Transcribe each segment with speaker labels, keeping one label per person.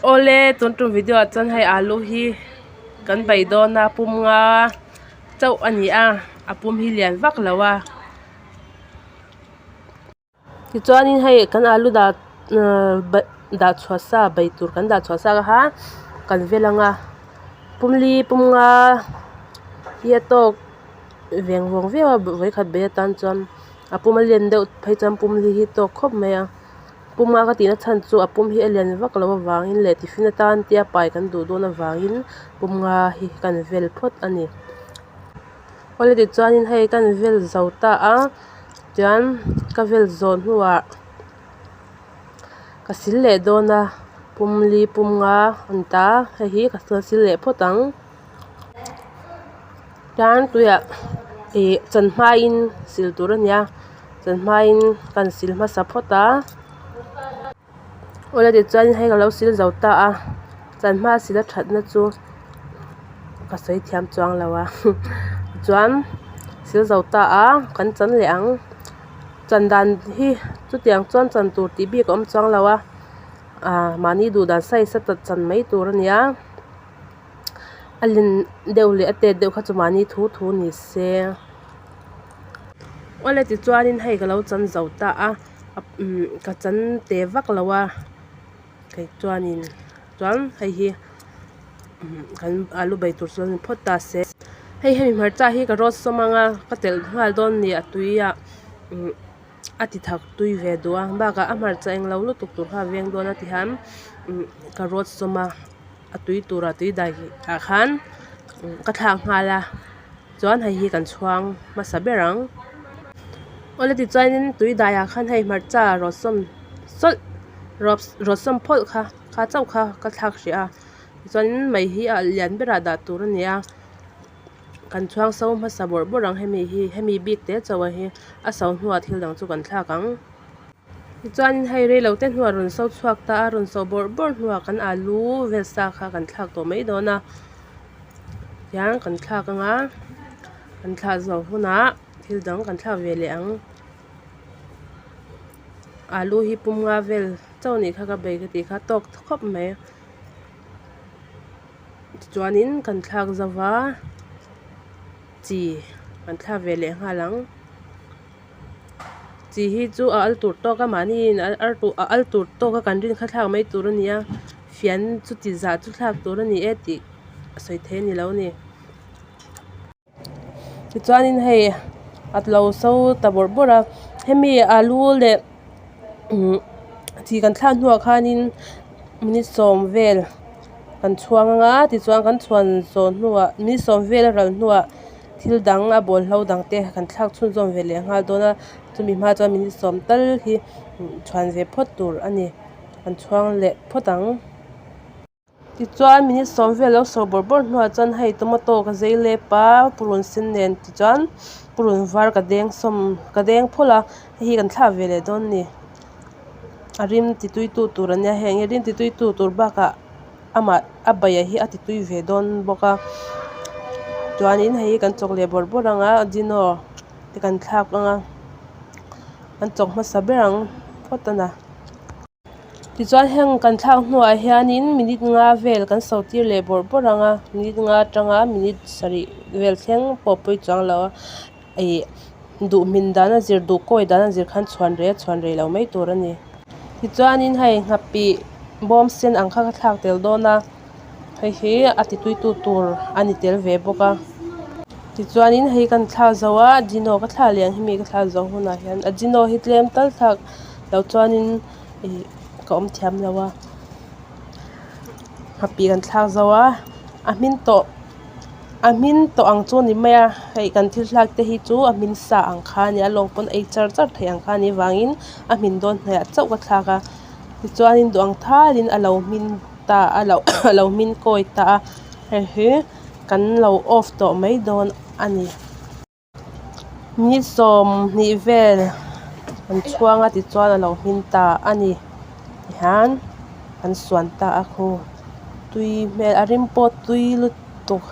Speaker 1: Awle tun tum video ah chuan hei alu hi kan bei dawn a pum nga chauh a ni a a pum hi lian vak lo a tichuanin hei kan alu dah ahh dah chhuah sa bei tur kan dah chhuah sa kha kan vel ang a pum li pum nga hi a tawk veng vawng viau a vawikhat bei atan chuan a pum a len deuh phei chuan pum li hi tawk khawp mai a. Pum a ka tihna chhan chu a pum hi a lian vak loh avangin leh tiffin atan tia pai kan duh dawn avangin pum nga hi kan vel phawt a ni. Awle tichuanin hei kan vel zo ta a tichuan ka vel zawh hnuah ka sil leh dawn a pum li pum nga a ni ta hei hi ka sil leh phawt ang. Tichuan tuiah ih chan hmain sil tur a ni a. Chan hmain kan sil hmasa phawt a awle tichuan hei ka lo sil zo ta a chan hma sil a thatna chu ka sawi thiam chuang lo a tichuan sil zo ta a kan chan leh ang chan dan hi chutiang chuan chan tur tih bik a awm chuang lo a ah mahni duh dan size a chan mai tur a ni a a len deuh leh a tet deuh kha chu mahni thu thu ni se. Awle tichuanin hei ka lo chan zo ta a umm ka chan te vak lo a kei chuanin chuan hei hi umm kan alu bei tur chuan phawt ta se hei hemi hmarcha hi ka rawt sawm ang a ka telh nghal dawn a ni a tui ah umm a ti thak tui ve duh a bakah a hmarcha englo lutuk tur kha a veng dawn a ti hian umm ka rawt sawm a a tui turah tui dai ah khan ka thlak nghal a. Chuan hei hi kan chhuang hmasa ber ang. Awle tichuanin tui daiah khan hei hmarcha rawt sawm sawlh rawp rawt sawm phawlh kha kha chauh kha ka thlak hrih a tichuanin mei hi a lian berah dah tur a ni a kan chhuang so hmasa bawrh bawrh ang hemi hi hemi bik te chauh a hi a so hnuah thil dang chu kan thlak ang. Tichuanin hei rei lo te hnuah rawn so chhuak ta a rawn so bawrh bawrh hnuah kan alu vel sa kha kan thlak tawh mai dawn a. Hian kan thlak anga kan thlah zawh hunah thil dang kan thlak ve leh ang alu hi pum nga vel chauh anih kha ka bei ka tih kha tawk khawp mai tichuanin kan thlak zo va chi kan thlak ve leh nghal ang chi hi chu a al tur tawk a mahni in a al tur tawk a kan rin kha thlak mai tur a ni a fian chuti zah chu thlak tur a ni e tih a sawi thei a ni lo a ni. Tichuanin hei a lo so ta bawrh bawrh a hemi alu leh umm chi kan thlak hnuah khanin minute sawm vel kan chhuang anga tichuan kan chhuan zawh hnuah minute sawm vel a ral hnuah thil dang a bawlhlo dang te kan thlak chhunzawm ve leh nghal dawn a chumi hma chuan minute sawm tal hi chhuan ve phawt tur a ni kan chhuang leh phawt ang. Tichuan minute sawm vel lo sawh bawrh bawrh hnuah chuan hei tomato ka zei lep a purun sen nen tichuan purun var ka deng sawm ka deng phawlh a hei hi kan thlak ve leh dawn a ni a rim ti tui tu tur a nia heng hi rim ti tui tu tur bakah amah a beih hi a ti tui ve dawn bawk a chuanin hei hi kan chawk leh bawrh bawrh ang a ajino te kan thlak ang a kan chawk hmasa ber ang phawt a na. Tichuan heng kan thlak hnuah hianin minute nga vel kan so tir leh bawrh bawrh ang a minute nga atanga minute sarih vel thleng pawh pawi chuang lo a ih duh hmin dan a zir duh kawi dan a zir khan chhuan rei a chhuan rei lo mai tur a ni. Tichuanin hei nghapih bawm sen ang kha ka thlak tel dawn a hei hi a ti tui tu tur a ni tel ve bawk a tichuanin hei kan thlak zo a ajino ka thlak leh ang hemi ka thlak zawh hunah hian ajino hi tlem tal thlak loh chuanin ih ka awm thiam lo a nghapih kan thlak zo a a hmin tawh a hmin tawh ang chu a ni mai a hei kan thil thlak te hi chu a hmin sa ang kha a ni a lawng pawn ei char char theih ang kha a nih avangin a hmin dawn hnaih chauh ka thlak a tichuanin duh ang thalin a lo hmin ta a lo a lo hmin kawi ta a hei hi kan lo off tawh mai dawn a ni. Minute sawmhnih vel an chhuang a tichuan a lo hmin ta a ni tihian an suan ta a khu tui hmel a rim pawh tui lutuk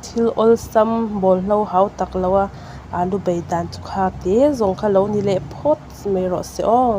Speaker 1: thil awlsam bawlhlo hau tak lo a alu bei dan chu kha te zawng kha lo ni leh phawt mai rawh se aw.